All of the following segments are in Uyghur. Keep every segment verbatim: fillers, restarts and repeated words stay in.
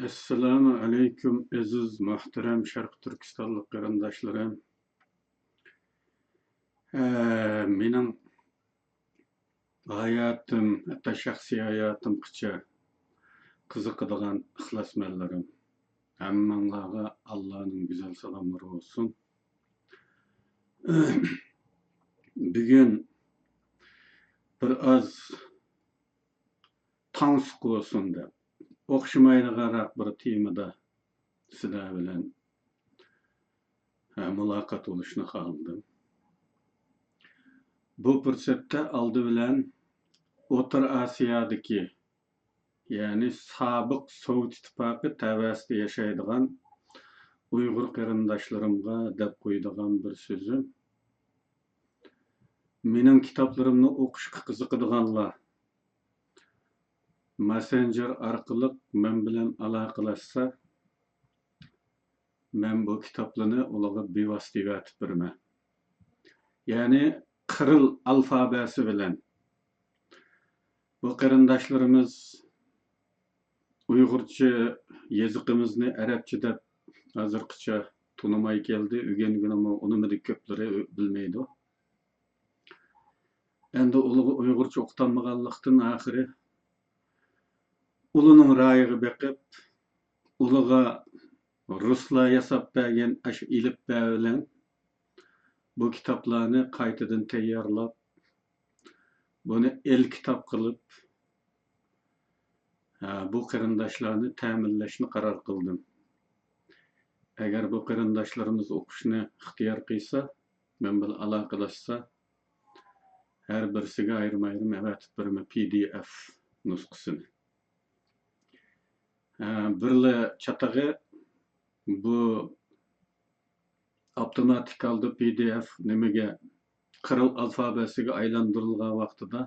ئەسسالامۇ ئەلەيكۇم، ئەزىز، مۆھتەرەم شەرقىي تۈركىستانلىق قېرىنداشلىرىم. ئە، مېنىڭ ھاياتىم، ھەتتا شەخسىي ھاياتىمغىچە قىزىقىدىغان ئىخلاسمەنلىرىم، ھەممىڭلارغا ئاللانىڭ گۈزەل سالاملىرى بولسۇن. بۈگۈن بىر ئاز تەڭسىق بولسۇن دەپ، ئوخشىمايدىغانراق بىر تېمىدا سىلەر بىلەن، ھە، مۇلاقات بولۇشنى خالىدىم. بۇ پۇرسەتتە ئالدى بىلەن ئوتتۇرا ئاسىيادىكى، يەنى سابىق سوۋېت ئىتتىپاقى تەۋەسىدە ياشايدىغان ئۇيغۇر قېرىنداشلىرىمغا دەپ قويىدىغان بىر سۆزۈم، مېنىڭ كىتابلىرىمنى ئوقۇشقا قىزىقىدىغانلار ماسسېنجېر ئارقىلىق مەن بىلەن ئالاقىلەشسە، مەن بۇ كىتابلارنى ئۇلارغا بىۋاسىتە ئېۋەتىپ بېرىمەن. يەنى قىرىل ئالفابەسى بىلەن. بۇ قېرىنداشلىرىمىز ئۇيغۇرچە يېزىقىمىزنى ئەرەبچە دەپ ھازىرغىچە تونۇماي كەلدى، ئۆگەنگىنىمۇ ئۇنىمىدى، كۆپلىرى بىلمەيدۇ. ئەمدى ئۇلىغا ئۇيغۇرچە ئوقۇتالمىغانلىقتىن ئاخىرى ئۇلىنىڭ رايىغا بېقىپ، ئۇلىغا رۇسلار ياساپ بەرگەن ئاشۇ ئېلىپبە بىلەن بۇ كىتابلارنى قايتىدىن تەييارلاپ، بۇنى ئېلكىتاب قىلىپ، ھە، بۇ قېرىنداشلارنى تەمىنلەشنى قارار قىلدىم. ئەگەر بۇ قېرىنداشلىرىمىز ئوقۇشنى ئىختىيار قىلسا، مەن بىلەن ئالاقىلەشسە، ھەر بىرسىگە ئايرىم-ئايرىم ئەۋەتىپ بېرىمەن پى دى ئېف نۇسخىسىنى. ھە، بىرلا چاتىقى بۇ ئاپتوماتىك ھالدا پى دى ئېف نېمىگە، قىرىل ئالفابەسىگە ئايلاندۇرۇلغان ۋاقتىدا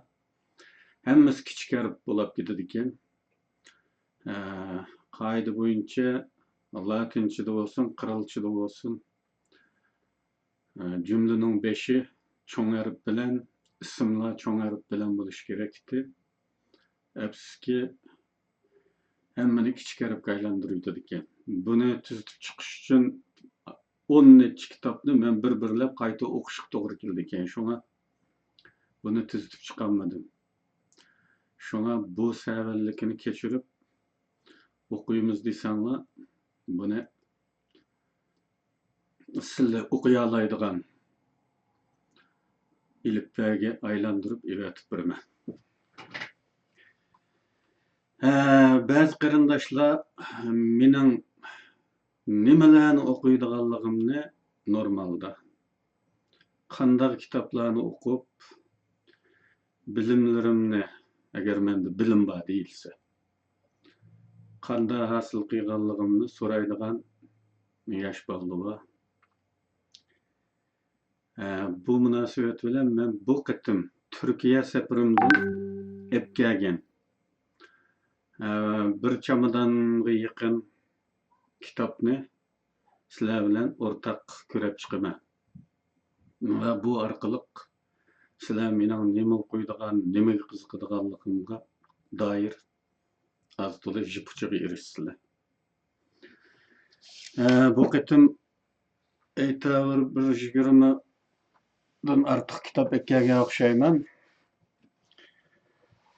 ھەممىسى كىچىك ھەرپ بولاپ كېتىدىكەن. ئە، قائىدە بويىچە لاتىنچىدا بولسۇن، قىرىلچىدا بولسۇن، ئە، جۈملىنىڭ بېشى چوڭ ھەرپ بىلەن، ئىسىملار چوڭ ھەرپ بىلەن بولۇشى كېرەك ئىدى. ئەپسۇسكى، ھەممىنى كىچىك ھەرپكە ئايلاندۇرۇۋېتىدىكەن. بۇنى تۈزىتىپ چىقىش ئۈچۈن ئون نەچچە كىتابنى مەن بىر-بىرلەپ قايتا ئوقۇشقا توغرا كېلىدىكەن. شۇڭا بۇنى تۈزىتىپ چىقالمىدىم. شۇڭا بۇ سەۋەنلىكنى كەچۈرۈپ ئوقۇيمىز دېسەڭلار، بۇنى سىلى ئوقۇيالايدىغان ئېلىپبەگە ئايلاندۇرۇپ ئېۋەتىپ بېرىمەن. ھە، بەزى قېرىنداشلار مېنىڭ نېمىلەرنى ئوقۇيدىغانلىقىمنى نورمالدا، قانداق كىتابلارنى ئوقۇپ، بىلىملىرىمنى، ئەگەر مەندە بىلىم بار دېيىلسە، قانداق ھاسىل قىلغانلىقىمنى سورايدىغان ياش بالىلار بار. ھە، بۇ مۇناسىۋەت بىلەن مەن بۇ قېتىم تۈركىيە سەپىرىمدىن ئېلىپ كەلگەن، ھە، بىر چامادانغا يېقىن كىتابنى سىلەر بىلەن ئورتاق كۆرۈپ چىقىمەن. ۋە بۇ ئارقىلىق سىلەر مېنىڭ نېمە ئوقۇيدىغان، نېمىگە قىزىقىدىغانلىقىمغا دائىر ئاز-تولا يىپ ئۇچىغا ئېرىشىسىلەر. ئە، بۇ قېتىم ئەيتاۋۇر بىر يىگىرمىدىن ئارتۇق كىتاب ئەكەلگەن ئوخشايمەن.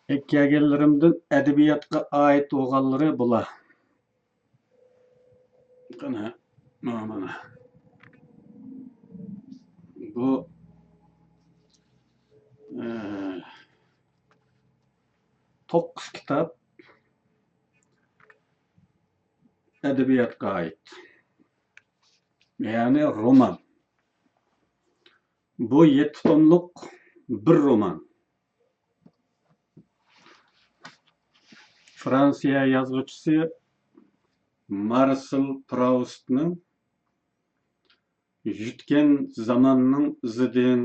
ئەكەلگەنلىرىمدىن ئەدەبىياتقا ئائىت بولغانلىرى بۇلار. قانا، مانا، مانا. بۇ، ئە، توققۇز كىتاب ئەدەبىياتقا ئائىت. يەنى رومان. بۇ يەتتە توملۇق بىر رومان. فرانسىيە يازغۇچىسى مارسېل پراۋستنىڭ يۈتكەن زاماننىڭ ئىزىدىن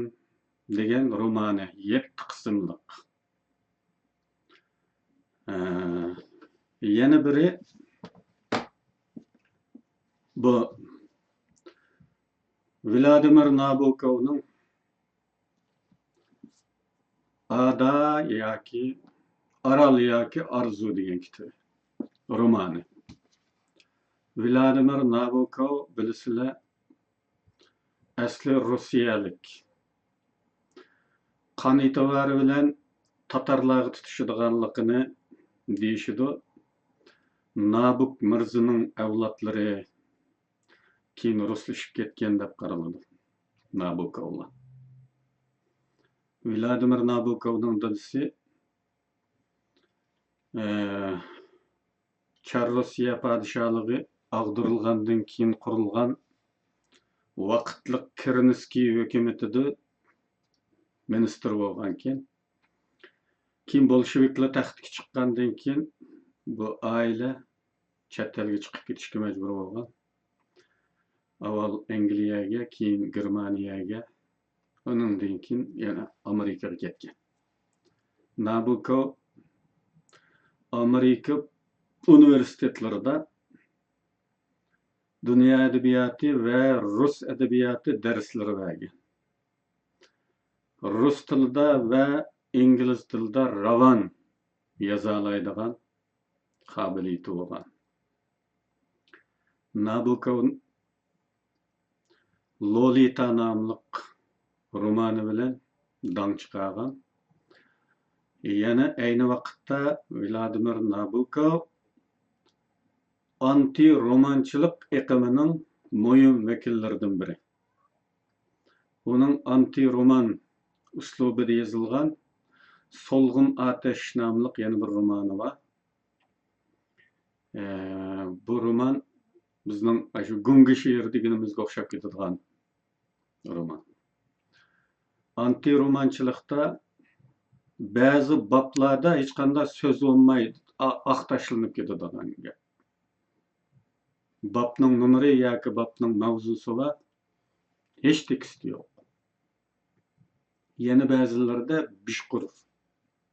دېگەن رومانى، يەتتە قىسىملىق. ئە، يەنە بىرى بۇ ۋلادىمىر نابوكوۋنىڭ ئادا ياكى ئارال ياكى ئارزۇ دېگەن كىتابى، رومانى. ۋلادىمىر نابوكوۋ، بىلىسىلەر، ئەسلى روسىيەلىك. قان ئېتىبارى بىلەن تاتارلارغا تۇتىشىدىغانلىقىنى دېيىشىدۇ. نابۇك مىرزىنىڭ ئەۋلادلىرى كېيىن رۇسلىشىپ كەتكەن دەپ قارىلىدۇ، نابوكوۋلار. ۋلادىمىر نابوكوۋنىڭ دادىسى، ئە، چار روسىيە پادىشاھلىقى ئاغدۇرۇلغاندىن كېيىن قۇرۇلغان ۋاقىتلىق كىرىنسكىي ھۆكۈمىتىدە مىنىستىر بولغانكەن. كېيىن بولشېۋىكلار تەختكە چىققاندىن كېيىن، بۇ ئائىلە چەت ئەلگە چىقىپ كېتىشكە مەجبۇر بولغان. ئاۋۋال ئەنگلىيەگە، كېيىن گېرمانىيەگە، ئۇنىڭدىن كېيىن يەنە ئامېرىكىغا كەتكەن. نابوكوۋ ئامېرىكا ئۇنىۋېرسىتېتلىرىدا دۇنيا ئەدەبىياتى ۋە رۇس ئەدەبىياتى دەرسلىرى بەرگەن. رۇس تىلىدا ۋە ئىنگلىز تىلىدا راۋان يازالايدىغان قابىلىيىتى بولغان. نابوكوۋ لولىتا ناملىق رومانى بىلەن داڭ چىقارغان. يەنە ئەينى ۋاقىتتا ۋلادىمىر نابوكوۋ ئانتى رومانچىلىق ئېقىمىنىڭ مۇھىم ۋەكىللىرىدىن بىرى. ئۇنىڭ ئانتى رومان ئۇسلۇبىدا يېزىلغان سولغۇن ئاتەش ناملىق يەنە بىر رومانى بار. ئە، بۇ رومان بىزنىڭ ئاشۇ گۇڭگې شېئىرى دېگىنىمىزگە ئوخشاپ كېتىدىغان رومان. ئانتى رومانچىلىقتا بەزى بابلاردا ھېچقانداق سۆز بولماي، ئا-، ئاق تاشلىنىپ كېتىدىغان گەپ. بابنىڭ نومۇرى ياكى بابنىڭ ماۋزۇسى بار، ھېچ تېكىست يوق. يەنە بەزىلىرىدە بىشقۇر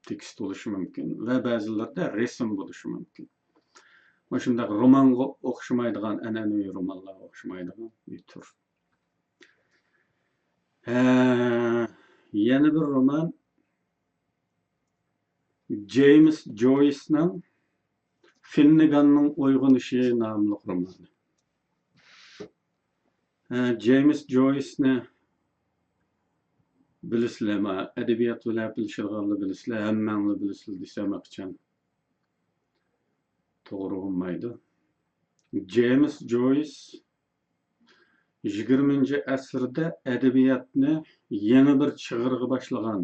تېكىست بولۇشى مۇمكىن ۋە بەزىلىرىدە رەسىم بولۇشى مۇمكىن. مۇشۇنداق رومانغا ئوخشىمايدىغان، ئەنئەنىۋى رومانلارغا ئوخشىمايدىغان بىر تۈر. ھە، يەنە بىر رومان جېيمىس جويسنىڭ فىننېگاننىڭ ئويغىنىشى ناملىق رومانى. ھە، جېيمىس جويسنى بىلىسىلەر، ما، ئەدەبىيات بىلەن بىلىشىدىغانلار بىلىسىلەر، ھەممەڭلار بىلىسىلەر دېسەم ئەپچان توغرا بولمايدۇ. جېيمىس جويس يىگىرمىنچى ئەسىردە ئەدەبىياتنى يېڭى بىر چىغىرغا باشلىغان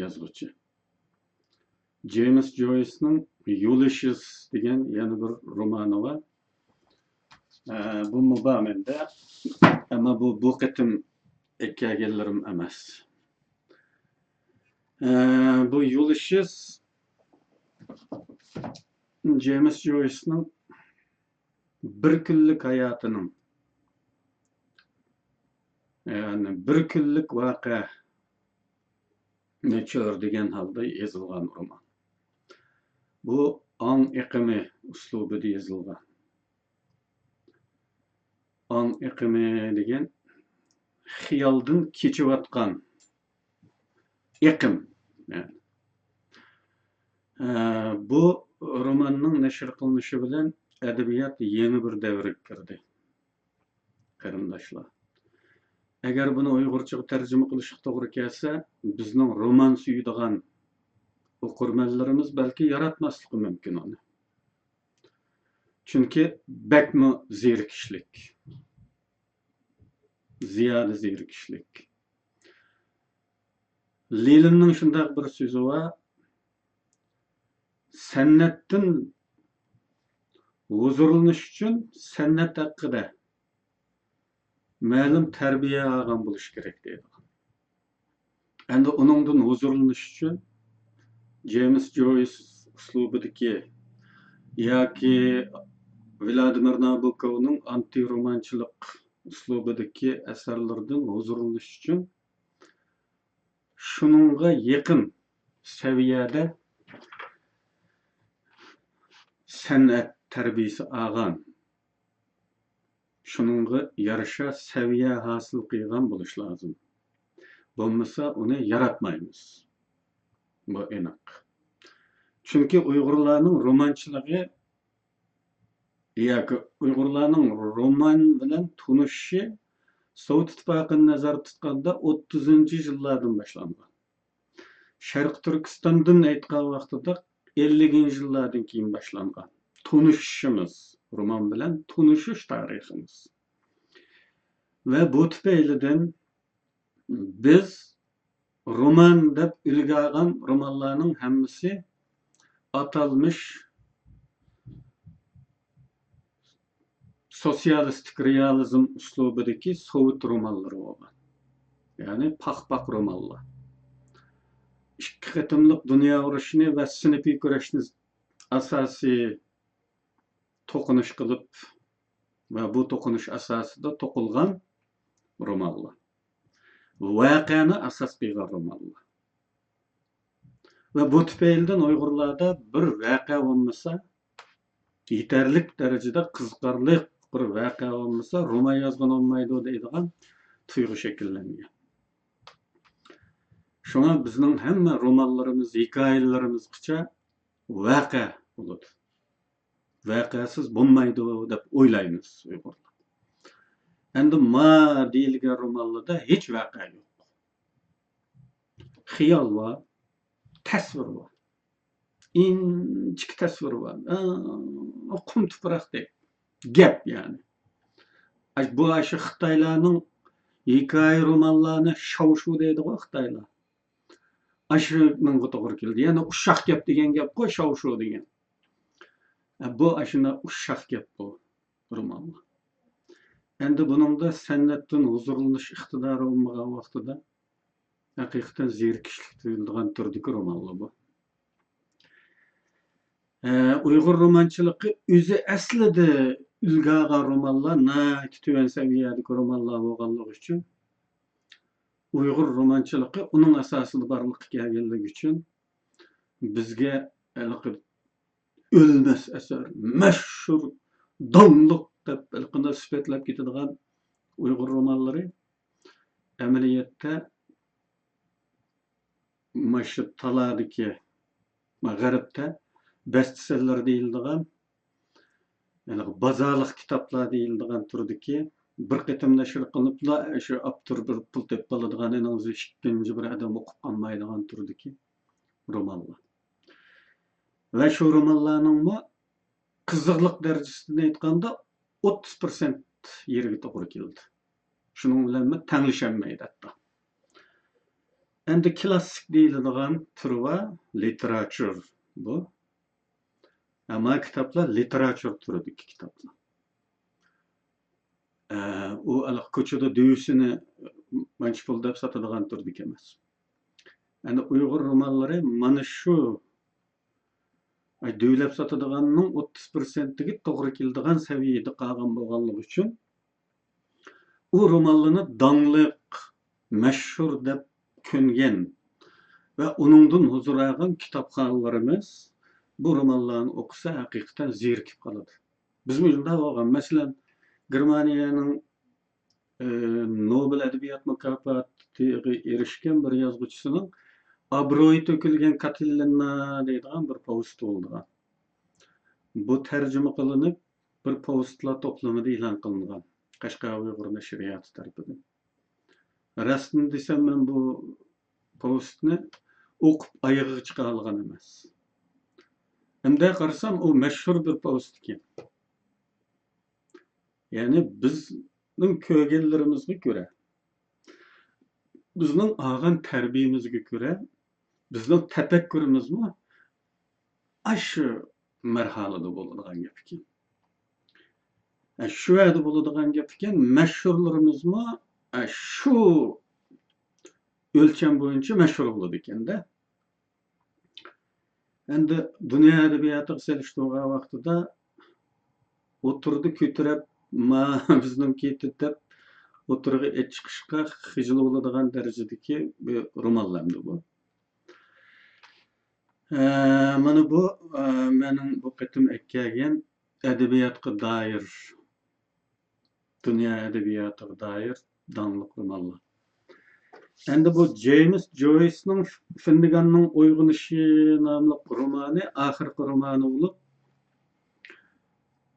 يازغۇچى. جېيمىس جويسنىڭ يۇلىشىس دېگەن يەنە بىر رومانى بار. ئە، بۇمۇ بار مەندە. ئەمما بۇ، بۇ قېتىم ئەكەلگەنلىرىم ئەمەس. ئە، بۇ يۇلىشىس جېيمىس جويسنىڭ بىر كۈنلۈك ھاياتىنىڭ، يەنى بىر كۈنلۈك ۋەقەنى چۆرىدىگەن ھالدا يېزىلغان رومان. بۇ ئاڭ ئېقىمى ئۇسلۇبىدا يېزىلغان. ئاڭ ئېقىمى دېگەن خىيالدىن كېچىۋاتقان ئېقىم. يەنى، ئە، بۇ روماننىڭ نەشر قىلىنىشى بىلەن ئەدەبىيات يېڭى بىر دەۋرگە كىردى، قېرىنداشلار. ئەگەر بۇنى ئۇيغۇرچىغا تەرجىمە قىلىشقا توغرا كەلسە، بىزنىڭ رومان سۆيىدىغان ئوقۇرمەنلىرىمىز بەلكى ياراتماسلىقى مۇمكىن ئۇنى. چۈنكى بەكمۇ زېرىكىشلىك. زىيادە زېرىكىشلىك. لېنىننىڭ شۇنداق بىر سۆزى بار، سەنئەتتىن ھۇزۇرلىنىش ئۈچۈن سەنئەت ھەققىدە مەلۇم تەربىيە ئالغان بولۇش كېرەك دەيدۇ. ئەمدى ئۇنىڭدىن ھۇزۇرلىنىش ئۈچۈن جېيمىس جويس ئۇسلۇبىدىكى ياكى ۋلادىمىر نابوكوۋنىڭ ئانتى رومانچىلىق ئۇسلۇبىدىكى ئەسەرلىرىدىن ھۇزۇرلىنىش ئۈچۈن شۇنىڭغا يېقىن سەۋىيەدە سەنئەت تەربىيىسى ئالغان، شۇنىڭغا يارىشا سەۋىيە ھاسىل قىلغان بولۇش لازىم. بولمىسا ئۇنى ياراتمايمىز. بۇ ئېنىق. چۈنكى ئۇيغۇرلارنىڭ رومانچىلىقى ياكى ئۇيغۇرلارنىڭ رومان بىلەن تونۇشۇشى سوۋېت ئىتتىپاقىنى نەزەردە تۇتقاندا ئوتتۇزىنچى يىللاردىن باشلانغان. شەرقىي تۈركىستاندىن ئېيتقان ۋاقتىدا ئەللىكىنچى يىللاردىن كېيىن باشلانغان تونۇشۇشىمىز، رومان بىلەن تونۇشۇش تارىخىمىز. ۋە بۇ تۈپەيلىدىن بىز رومان دەپ ئۈلگە ئالغان رومانلارنىڭ ھەممىسى ئاتالمىش سوتسىيالىستىك رېئالىزم ئۇسلۇبىدىكى سوۋېت رومانلىرى بولغان. يەنى پاخپاق رومانلار. ئىككى قېتىملىق دۇنيا ئۇرۇشىنى ۋە سىنىپىي كۈرەشنى ئاساسىي توقۇنۇش قىلىپ ۋە بۇ توقۇنۇش ئاساسىدا توقۇلغان رومانلار. ۋەقەنى ئاساس قىلغان رومانلار. ۋە بۇ تۈپەيلىدىن ئۇيغۇرلاردا بىر ۋەقە بولمىسا، يېتەرلىك دەرىجىدە قىزىقارلىق بىر ۋەقە بولمىسا، رومان يازغىلى بولمايدۇ دەيدىغان تۇيغۇ شەكىللەنگەن. شۇڭا بىزنىڭ ھەممە رومانلىرىمىز، ھېكايىلىرىمىزغىچە ۋەقە بولىدۇ. ۋەقەسىز بولمايدۇ دەپ ئويلايمىز ئۇيغۇرلار. ئەمدى ما دېيىلگەن رومانلاردا ھېچ ۋەقە يوق. خىيال بار، تەسۋىر بار. ئىنچىكە تەسۋىر بار. ئا، قۇم تۇپراقتەك گەپ يەنى. ئاش-، بۇ ئاشۇ خىتايلارنىڭ ھېكايە رومانلارنى شاۋشۇ دەيدىغۇ خىتايلار. ئاشۇنىڭغا توغرا كېلىدۇ. يەنى ئۇششاق گەپ دېگەن گەپقۇ شاۋشۇ دېگەن. ئە، بۇ ئاشۇنداق ئۇششاق گەپ بۇ رومانلار. ئەمدى بۇنىڭدا سەنئەتتىن ھۇزۇرلىنىش ئىقتىدارى بولمىغان ۋاقتىدا ھەقىقەتەن زېرىكىشلىك تۇيۇلىدىغان تۈردىكى رومانلار بۇ. ئە، ئۇيغۇر رومانچىلىقى ئۆزى ئەسلىدە ئۈلگە ئالغان رومانلار ناھايىتى تۆۋەن سەۋىيەدىكى رومانلار بولغانلىقى ئۈچۈن، ئۇيغۇر رومانچىلىقى ئۇنىڭ ئاساسىدا بارلىققا كەلگەنلىكى ئۈچۈن، بىزگە ھېلىقى ئۆلمەس ئەسەر، مەشھۇر، داڭلىق دەپ ھېلىقىنى سۈپەتلەپ كېتىدىغان ئۇيغۇر رومانلىرى ئەمەلىيەتتە مۇشۇ تالادىكى، غەربتە بەستسېللېر دېيىلىدىغان، يەنى بازارلىق كىتابلار دېيىلىدىغان تۈردىكى، بىر قېتىم نەشر قىلىنىپلا شۇ ئاپتور بىر پۇل تېپىپ ئالىدىغان، ئېنىڭ ئۆزى ئىككىنچى بىر ئادەم ئوقۇپ قالمايدىغان تۈردىكى رومانلار. ۋە شۇ رومانلارنىڭمۇ قىزىقلىق دەرىجىسىدىن ئېيتقاندا، ئوتتۇز پىرسەنت يېرىگە توغرا كېلىدۇ. شۇنىڭ بىلەنمۇ تەڭلىشەلمەيدۇ ھەتتا. ئەمدى كلاسسىك دېيىلىدىغان تۈر بار، لىتېراتۇر بۇ. ئەمما كىتابلار لىتېراتۇر تۈرىدىكى كىتابلار. ئە، ئۇ ھېلىقى كوچىدا دۆۋىسىنى مانچە پۇل دەپ ساتىدىغان تۈردىكى ئەمەس. ئەمدى ئۇيغۇر رومانلىرى مانا شۇ دۆۋىلەپ ساتىدىغاننىڭ ئوتتۇز پىرسەنتىگە توغرا كېلىدىغان سەۋىيەدە قالغان بولغانلىقى ئۈچۈن، ئۇ رومانلارنى داڭلىق، مەشھۇر دەپ كۆنگەن ۋە ئۇنىڭدىن ھۇزۇر ئالغان كىتابخانلىرىمىز بۇ رومانلارنى ئوقۇسا، ھەقىقەتەن زېرىكىپ قالىدۇ. بىزمۇ شۇنداق بولغان. مەسىلەن، گېرمانىيەنىڭ، ئى، نوبېل ئەدەبىيات مۇكاپاتىغا ئېرىشكەن بىر يازغۇچىسىنىڭ ئابرويى تۆكۈلگەن كاتېلىنا دەيدىغان بىر پوۋېستى بولىدىغان. بۇ تەرجىمە قىلىنىپ، بىر پوۋېستلار توپلىمىدا ئېلان قىلىنغان، قەشقەر ئۇيغۇر نەشرىياتى تەرىپىدىن. راستىنى دېسەم، مەن بۇ پوۋېستنى ئوقۇپ ئايىغىغا چىقالىغان ئەمەس. ئەمدى قارىسام، ئۇ مەشھۇر بىر پوۋېست ئىكەن. يەنى بىزنىڭ كۆرگەنلىرىمىزگە كۆرە، بىزنىڭ ئالغان تەربىيىمىزگە كۆرە، بىزنىڭ تەپەككۇرىمىزمۇ ئاشۇ مەرھالىدە بولىدىغان گەپ ئىكەن. ئە، شۇ يەردە بولىدىغان گەپ ئىكەن. مەشھۇرلىرىمىزمۇ، ئە، شۇ ئۆلچەم بويىچە مەشھۇر بولىدىكەن-دە. ئەمدى دۇنيا ئەدەبىياتىغا سېلىشتۇرغان ۋاقتىدا ئوتتۇرىدا كۆتۈرۈپ، ما، بىزنىڭكى دەپ ئوتتۇرىغا ئېچىقىشقا خىجىل بولىدىغان دەرىجىدىكى بىر رومانلار ئەمدى بۇ. ئە، مانا بۇ، ئە، مېنىڭ بۇ قېتىم ئەكەلگەن ئەدەبىياتقا دائىر، دۇنيا ئەدەبىياتىغا دائىر داڭلىق رومانلار. ئەمدى بۇ جېيمىس جويسنىڭ فىننېگاننىڭ ئويغىنىشى ناملىق رومانى ئاخىرقى رومانى بولۇپ،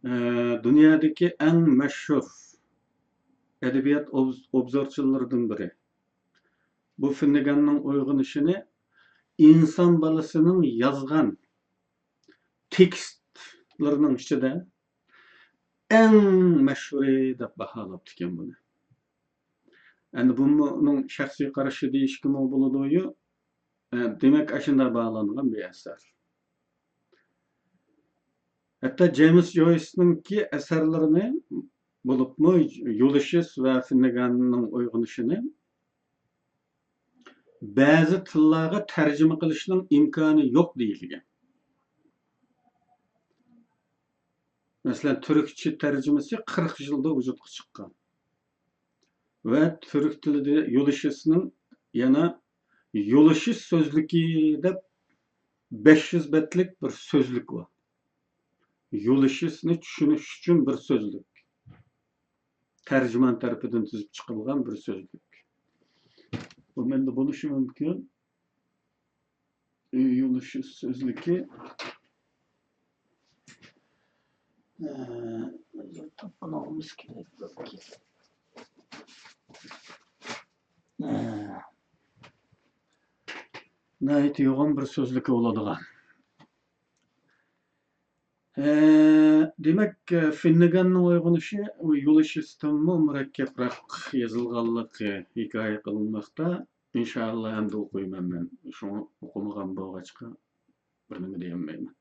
ئە، دۇنيادىكى ئەڭ مەشھۇر ئەدەبىيات ئوبز-، ئوبزورچىلىرىدىن بىرى. بۇ فىننېگاننىڭ ئويغىنىشىنى ئىنسان بالىسىنىڭ يازغان تېكىستلىرىنىڭ ئىچىدە ئەڭ مەشھۇرى دەپ باھالاپتىكەن بۇنى. ئەمدى بۇمۇ ئۇنىڭ شەخسىي قارىشى دېيىشكىمۇ بولىدۇ. ئە، دېمەك، ئاشۇنداق باھالانغان بىر ئەسەر. ھەتتا جېيمىس جويسنىڭكى ئەسەرلىرىنى، بولۇپمۇ يۇلىشىس ۋە فىننېگاننىڭ ئويغىنىشىنى بەزى تىللارغا تەرجىمە قىلىشنىڭ ئىمكانى يوق دېيىلگەن. مەسىلەن، تۈركچە تەرجىمىسى قىرىق يىلدا ۋۇجۇدقا چىققان. ۋە تۈرك تىلىدا يۇلىشىسنىڭ يەنە يۇلىشىس سۆزلۈكى دەپ بەش يۈز بەتلىك بىر سۆزلۈك بار. يۇلىشىسنى چۈشىنىش ئۈچۈن بىر سۆزلۈك. تەرجىمان تەرىپىدىن تۈزۈپ چىقىلغان بىر سۆزلۈك. بۇ مەندە بولۇشى مۇمكىن. يۇلىشىس سۆزلۈكى. ئە، تاپقىنىمىز كېرەك. ئە، ناھايىتى يوغان بىر سۆزلۈكى بولىدىغان. ئە، دېمەك، فىننېگاننىڭ ئويغىنىشى يۇلىشىستىنمۇ مۇرەككەپرەك يېزىلغانلىقى ھېكايە قىلىنماقتا. ئىنشائاللا، ئەمدى ئوقۇيمەن مەن. شۇڭا ئوقۇمىغان بولغاچقا، بىر نېمە دېيەلمەيمەن.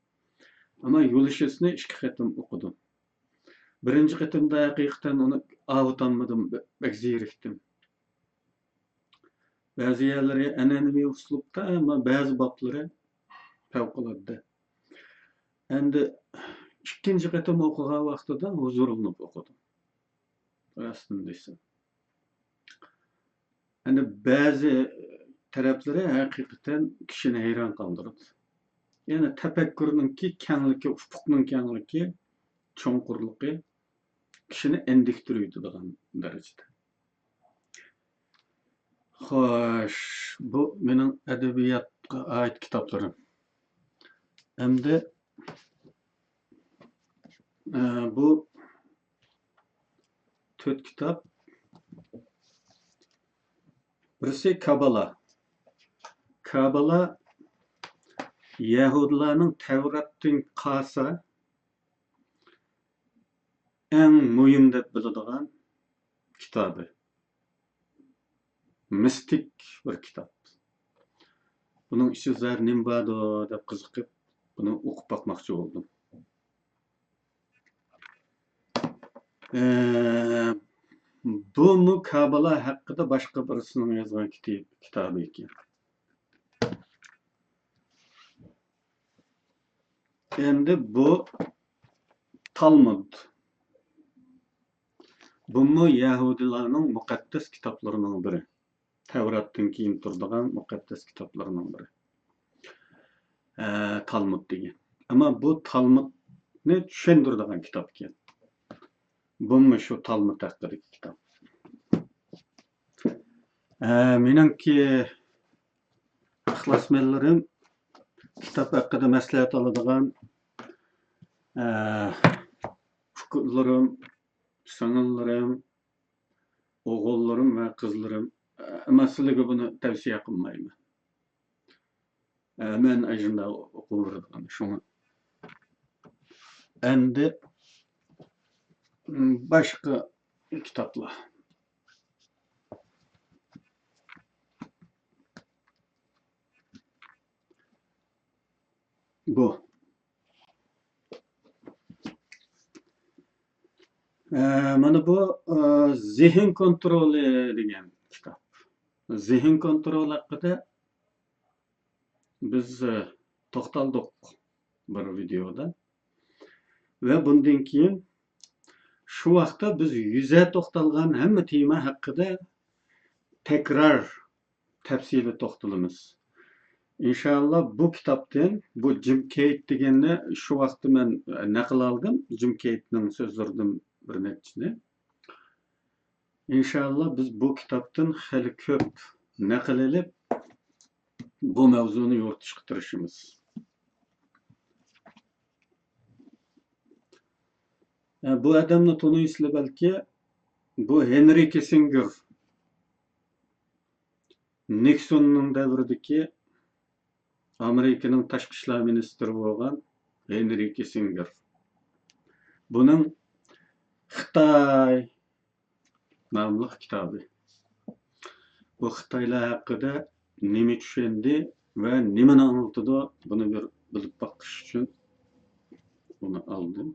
ئەمما يۇلىشىسنى ئىككى قېتىم ئوقۇدۇم. بىرىنچى قېتىمدا ھەقىقەتەن ئۇنى ئاۋۇتالمىدىم، بە-، بەك زېرىكتىم. بەزى يەرلىرى ئەنئەنىۋى ئۇسلۇبتا، ئەمما بەزى بابلىرى پەۋقۇلئاددە. ئەمدى ئىككىنچى قېتىم ئوقۇغان ۋاقتىدا ھۇزۇرلىنىپ ئوقۇدۇم. راستىنى دېسەم. ئەمدى بەزى تەرەپلىرى ھەقىقەتەن كىشىنى ھەيران قالدۇرىدۇ. يەنى تەپەككۇرنىڭكى كەڭلىكى، ئۇپۇقنىڭ كەڭلىكى، چوڭقۇرلۇقى كىشىنى ئەندىكتۈرۈۋېتىدىغان دەرىجىدە. خوش، بۇ مېنىڭ ئەدەبىياتقا ئائىت كىتابلىرىم. ئەمدى، ئە، بۇ تۆت كىتاب. بىرسى كابالا. كابالا يەھۇدىيلارنىڭ تەۋراتتىن قالسا ئەڭ مۇھىم دەپ بىلىدىغان كىتابى. مىستىك بىر كىتاب. بۇنىڭ ئىچىدە زادى نېمە باردۇ دەپ قىزىقىپ، بۇنى ئوقۇپ باقماقچى بولدۇم. ئە، بۇمۇ كابالا ھەققىدە باشقا بىرسىنىڭ يازغان كىتابى ئىكەن. ئەمدى بۇ تالمۇد. بۇمۇ يەھۇدىيلارنىڭ مۇقەددەس كىتابلىرىنىڭ بىرى. تەۋراتتىن كېيىن تۇرىدىغان مۇقەددەس كىتابلىرىنىڭ بىرى. ئە، تالمۇد دېگەن. ئەمما بۇ تالمۇدنى چۈشەندۈرىدىغان كىتاب ئىكەن. بۇمۇ شۇ تالمۇد ھەققىدىكى كىتاب. ئە، مېنىڭكى ئىخلاسمەنلىرىم كىتاب ھەققىدە مەسلىھەت ئالىدىغان، ئە، ئۇكىلىرىم، سىڭىللىرىم، ئوغۇللىرىم ۋە قىزلىرىم، ئەمما سىلەرگە بۇنى تەۋسىيە قىلمايمەن. مەن ئاشۇنداق ئوقۇۋېرىدىغان، شۇڭا. ئەمدى، باشقا كىتابلار. بۇ. ئە، مانا بۇ، ئە، زېھىن كونترولى دېگەن كىتاب. زېھىن كونترولى ھەققىدە بىز، ئە، توختالدۇق بىر ۋىدېئودا. ۋە بۇندىن كېيىن شۇ ۋاقىتتا بىز يۈزە توختالغان ھەممە تېما ھەققىدە تەكرار تەپسىلىي توختىلىمىز. ئىنشائاللا، بۇ كىتابتىن، بۇ جىم كېيت دېگەننى شۇ ۋاقىتتا مەن نەقىل ئالدىم، جىم كېيتنىڭ سۆزلىرىدىن بىر نەچچىنى. ئىنشائاللا، بىز بۇ كىتابتىن خېلى كۆپ نەقىل ئېلىپ، بۇ مەۋزۇنى يورۇتۇشقا تىرىشىمىز. ئە، بۇ ئادەمنى تونۇيسىلەر بەلكى. بۇ ھېنرى كىسسىنگېر. نىكسوننىڭ دەۋرىدىكى ئامېرىكىنىڭ تاشقى ئىشلار مىنىستىرى بولغان ھېنرى كىسسىنگېر. بۇنىڭ خىتاي ناملىق كىتابى. بۇ خىتايلار ھەققىدە نېمە چۈشەندى ۋە نېمىنى ئاڭلىتىدۇ، بۇنى بىر بىلىپ باقىش ئۈچۈن بۇنى ئالدىم.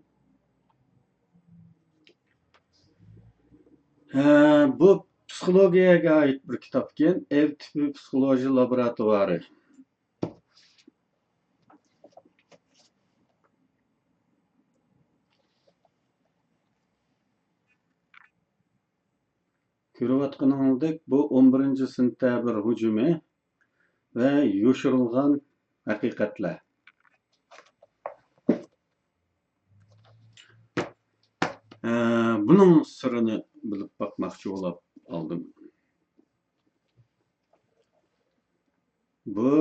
ھە، بۇ پسىخولوگىيەگە ئائىت بىر كىتابكەن، ئەۋ تىپى پسىخولوگىيە لابوراتوارى. كۆرۈۋاتقىنىڭىزدەك، بۇ ئون بىرىنچى سېنتەبىر ھۇجۇمى ۋە يوشۇرۇلغان ھەقىقەتلەر. ئە، بۇنىڭ سىرىنى بىلىپ باقماقچى بولاپ ئالدىم. بۇ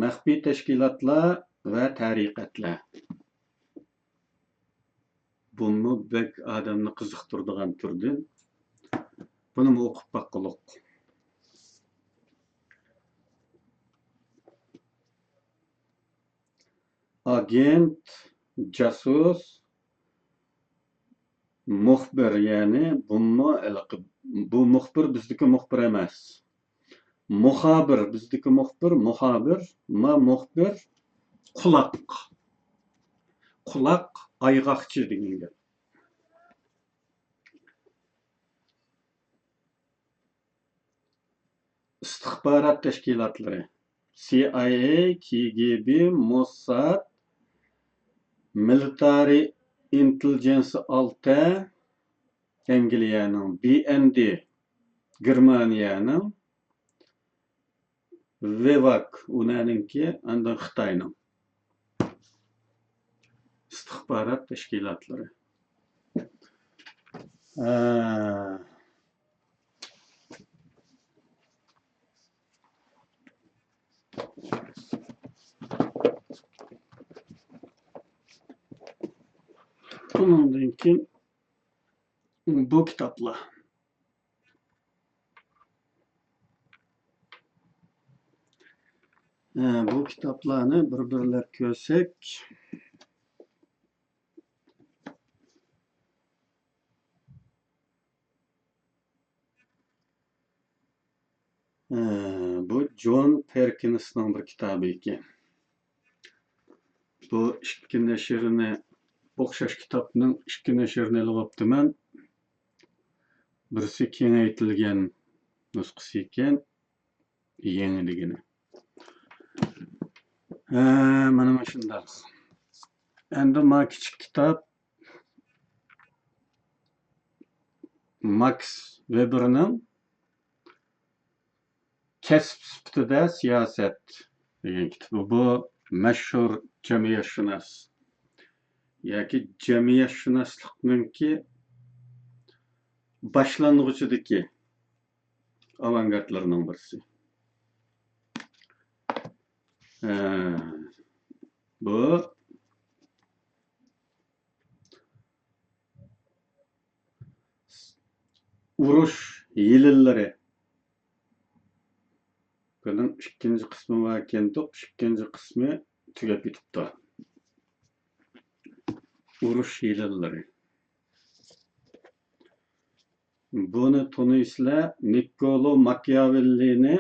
مەخپىي تەشكىلاتلار ۋە تەرىقەتلەر. بۇمۇ بەك ئادەمنى قىزىقتۇرىدىغان تۈردىن. بۇنىمۇ ئوقۇپ باققۇلۇق. ئاگېنت، جاسۇس، مۇخبىر، يەنى بۇمۇ ھېلىقى، بۇ مۇخبىر بىزدىكى مۇخبىر ئەمەس. مۇخابىر، بىزدىكى مۇخبىر، مۇخابىر، ما مۇخبىر، قۇلاق. قۇلاق، ئايغاقچى دېگەن گەپ. ئىستىخبارات تەشكىلاتلىرى، سى ئاي ئەي، كى جى بى، موسساد، مىلىتارى ئىنتېللىجېنس ئالتە، ئەنگلىيەنىڭ، بى ئېن دى، گېرمانىيەنىڭ، ۋېۋاك، ئۇنىڭكى، ئاندىن خىتاينىڭ ئىستىخبارات تەشكىلاتلىرى. ئە، ئۇنىڭدىن كېيىن بۇ كىتابلار. ئە، بۇ كىتابلارنى بىر-بىرلەپ كۆرسەك، ئە، بۇ جون پېركىنسنىڭ بىر كىتابى ئىكەن. بۇ ئىككى نەشرنى، ئوخشاش كىتابنىڭ ئىككى نەشرىنى ئېلىۋاپتىمەن. بىرسى كېڭەيتىلگەن نۇسخىسى ئىكەن، يېڭى دېگىنى. ھە، مانا مۇشۇنداق. ئەمدى ما كىچىك كىتاب ماكس ۋېبېرنىڭ كەسىپ سۈپىتىدە سىياسەت دېگەن كىتابى. بۇ مەشھۇر جەمئىيەتشۇناس ياكى جەمئىيەتشۇناسلىقنىڭكى باشلانغۇچىدىكى ئاۋانگارتلىرىنىڭ بىرسى. ئە، بۇ ئۇرۇش يىللىرى. بۇنىڭ ئىككىنچى قىسمى باركەنتۇق، ئىككىنچى قىسمى تۈگەپ كېتىپتۇ. ئۇرۇش يىللىرى. بۇنى تونۇيسىلەر، نىككولو ماكىياۋېللىنى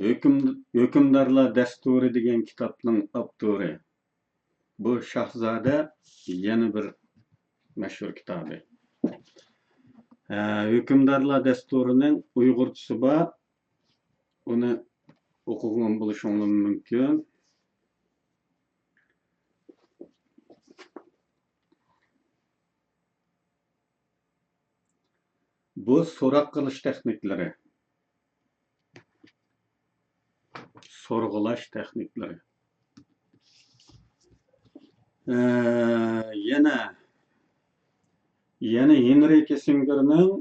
ھۆكۈم-، ھۆكۈمدارلار دەستۇرى دېگەن كىتابنىڭ ئاپتورى. بۇ شاھزادە يەنە بىر مەشھۇر كىتابى. ھە، ھۆكۈمدارلار دەستۇرىنىڭ ئۇيغۇرچىسى بار. ئۇنى ئوقۇغان بولۇشۇڭلار مۇمكىن. بۇ سوراق قىلىش تېخنىكلىرى. سورغۇلاش تېخنىكلىرى. ئە، يەنە، يەنە ھېنرى كىسسىنگېرنىڭ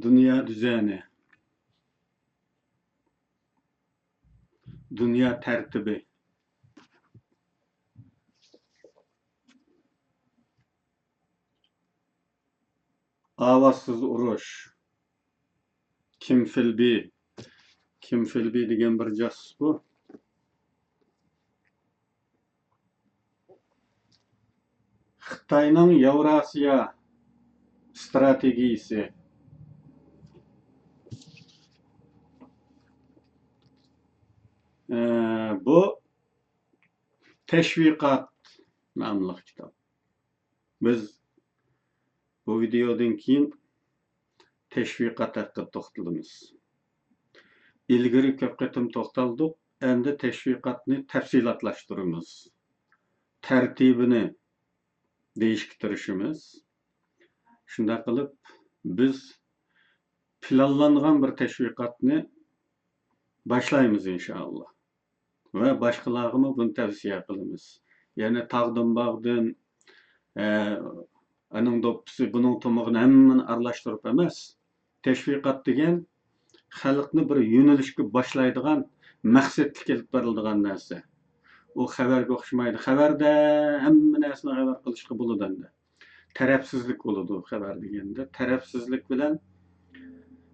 دۇنيا دۈزەنى، دۇنيا تەرتىپى. ئاۋازسىز ئۇرۇش. كىم فىلبى. كىم فىلبى دېگەن بىر جاسۇس بۇ. خىتاينىڭ ياۋراسىيا ئىستراتېگىيىسى. ئە، بۇ تەشۋىقات ناملىق كىتاب. بىز بۇ ۋىدېيودىن كېيىن تەشۋىقات ھەققىدە توختىلىمىز. ئىلگىرى كۆپ قېتىم توختالدۇق، ئەمدى تەشۋىقاتنى تەپسىلاتلاشتۇرىمىز. تەرتىپىنى دېيىشكە تىرىشىمىز. شۇنداق قىلىپ، بىز پىلانلانغان بىر تەشۋىقاتنى باشلايمىز، ئىنشائاللا. ۋە باشقىلارغىمۇ بۇنى تەۋسىيە قىلىمىز. يەنى تاغدىن، باغدىن، ئە، ئانىڭ دوپپىسى، بۇنىڭ تۇمىغىنى ھەممىنى ئارىلاشتۇرۇپ ئەمەس. تەشۋىقات دېگەن خەلقنى بىر يۆنىلىشكە باشلايدىغان، مەقسەتلىك ئېلىپ بېرىلىدىغان نەرسە. ئۇ خەۋەرگە ئوخشىمايدۇ. خەۋەردە ھەممە نەرسىنى خەۋەر قىلىشقا بولىدۇ ئەمدى. تەرەپسىزلىك بولىدۇ خەۋەر دېگەندە. تەرەپسىزلىك بىلەن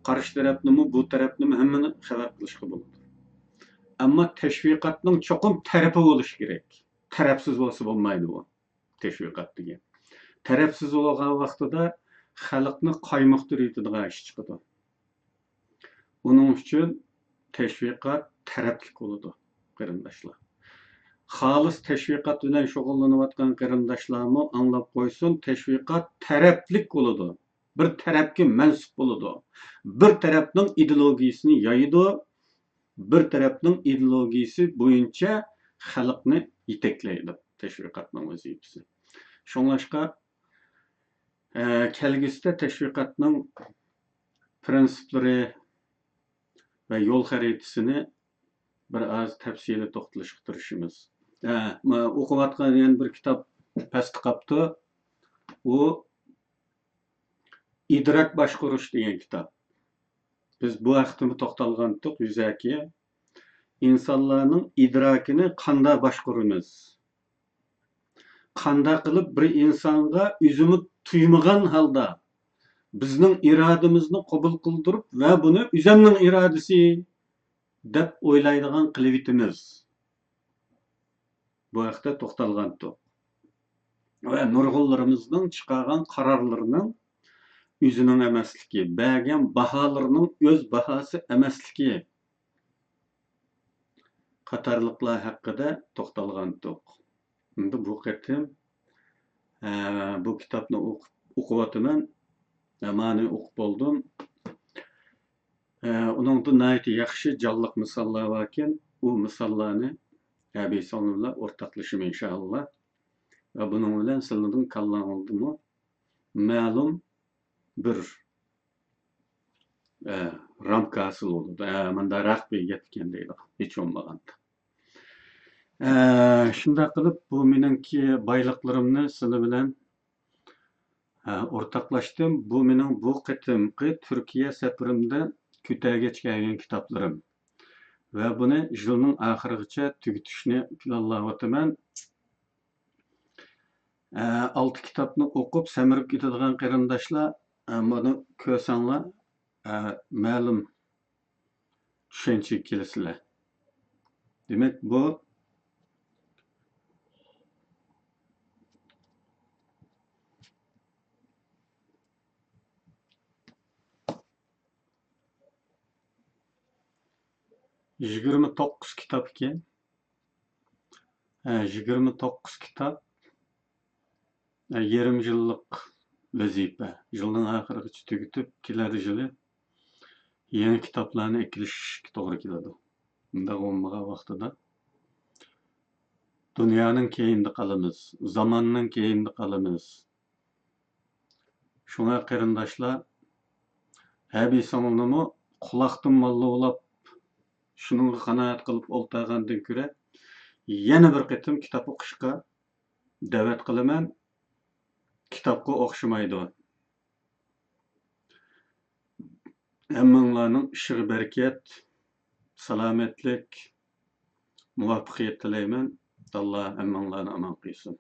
قارشى تەرەپنىمۇ، بۇ تەرەپنىمۇ ھەممىنى خەۋەر قىلىشقا بولىدۇ. ئەمما تەشۋىقاتنىڭ چوقۇم تەرىپى بولۇشى كېرەك. تەرەپسىز بولسا بولمايدۇ بۇ تەشۋىقات دېگەن. تەرەپسىز بولغان ۋاقتىدا خەلقنى قايمۇقتۇرۇۋېتىدىغان ئىش چىقىدۇ. ئۇنىڭ ئۈچۈن تەشۋىقات تەرەپلىك بولىدۇ، قېرىنداشلار. خالىس تەشۋىقات بىلەن شۇغۇللىنىۋاتقان قېرىنداشلارمۇ ئاڭلاپ قويسۇن، تەشۋىقات تەرەپلىك بولىدۇ. بىر تەرەپكە مەنسۇپ بولىدۇ. بىر تەرەپنىڭ ئىدېئولوگىيىسىنى يايىدۇ، بىر تەرەپنىڭ ئىدېئولوگىيىسى بويىچە خەلقنى يېتەكلەيدۇ. تەشۋىقاتنىڭ ۋەزىپىسى. شۇڭلاشقا، ئە، كەلگۈسىدە تەشۋىقاتنىڭ پىرىنسىپلىرى ۋە يول خەرىتىسىنى بىر ئاز تەپسىلىي توختىلىشقا تىرىشىمىز. ئە، ما-، ئوقۇۋاتقان يەنە بىر كىتاب پەستە قاپتۇ. ئۇ ئىدراك باشقۇرۇش دېگەن كىتاب. بىز بۇ ھەقتىمۇ توختالغانتۇق يۈزەكى. ئىنسانلارنىڭ ئىدراكىنى قانداق باشقۇرىمىز؟ قانداق قىلىپ بىر ئىنسانغا ئۆزىمۇ تۇيمىغان ھالدا بىزنىڭ ئىرادىمىزنى قوبۇل قىلدۇرۇپ ۋە بۇنى ئۆزەمنىڭ ئىرادىسى دەپ ئويلايدىغان قىلىۋېتىمىز؟ بۇ ھەقتە توختالغانتۇق. ۋە نۇرغۇنلىرىمىزنىڭ چىقارغان قارارلىرىنىڭ ئۆزىنىڭ ئەمەسلىكى، بەرگەن باھالىرىنىڭ ئۆز باھاسى ئەمەسلىكى قاتارلىقلار ھەققىدە توختالغانتۇق. ئەمدى بۇ قېتىم، ئە، بۇ كىتابنى ئوقۇپ، ئوقۇۋاتىمەن. ئە، مانى ئوقۇپ بولدۇم. ئە، ئۇنىڭدا ناھايىتى ياخشى جانلىق مىساللار باركەن. ئۇ مىساللارنى ھەبىسىڭلار بىلەن ئورتاقلىشىمەن ئىنشائاللا. ۋە بۇنىڭ بىلەن سىلەرنىڭ كاللاڭلاردىمۇ مەلۇم بىر، ئە، رامكا ھاسىل بولىدۇ. ئە، مۇنداقراق بىر گەپ ئىكەن دەيدىغان، ھېچ بولمىغاندا. ئە، شۇنداق قىلىپ، بۇ مېنىڭكى بايلىقلىرىمنى سىلەر بىلەن، ئە، ئورتاقلاشتىم. بۇ مېنىڭ بۇ قېتىمقى تۈركىيە سەپىرىمدە كۆتەرگەچ كەلگەن كىتابلىرىم. ۋە بۇنى يىلنىڭ ئاخىرىغىچە تۈگىتىشنى پىلانلاۋاتىمەن. ئە، ئالتە كىتابنى ئوقۇپ سەمرىپ كېتىدىغان قېرىنداشلار، ئە، بۇنى كۆرسەڭلار، ئە، مەلۇم چۈشەنچىگە كېلىسىلەر. دېمەك، بۇ يىگىرمە توققۇز كىتاب ئىكەن. ھە، يىگىرمە توققۇز كىتاب، ھە، يېرىم يىللىق ۋەزىپە. يىلنىڭ ئاخىرىغىچە تۈگىتىپ، كېلەر يىلى يېڭى كىتابلارنى ئەكېلىشكە توغرا كېلىدۇ. مۇنداق بولمىغان ۋاقتىدا دۇنيانىڭ كەينىدە قالىمىز، زاماننىڭ كەينىدە قالىمىز. شۇڭا قېرىنداشلار، ھەبىسىڭلارنىمۇ قۇلاقتىن ماللا ئۇلاپ، شۇنىڭغا قانائەت قىلىپ ئولتۇرغاندىن كۆرە، يەنە بىر قېتىم كىتاب ئوقۇشقا دەۋەت قىلىمەن. كىتابقا ئوخشىمايدۇ. ھەممىڭلارنىڭ ئىشىغا بەرىكەت، سالامەتلىك، مۇۋەپپەقىيەت تىلەيمەن. ئاللا ھەممىڭلارنى ئامان قىلسۇن.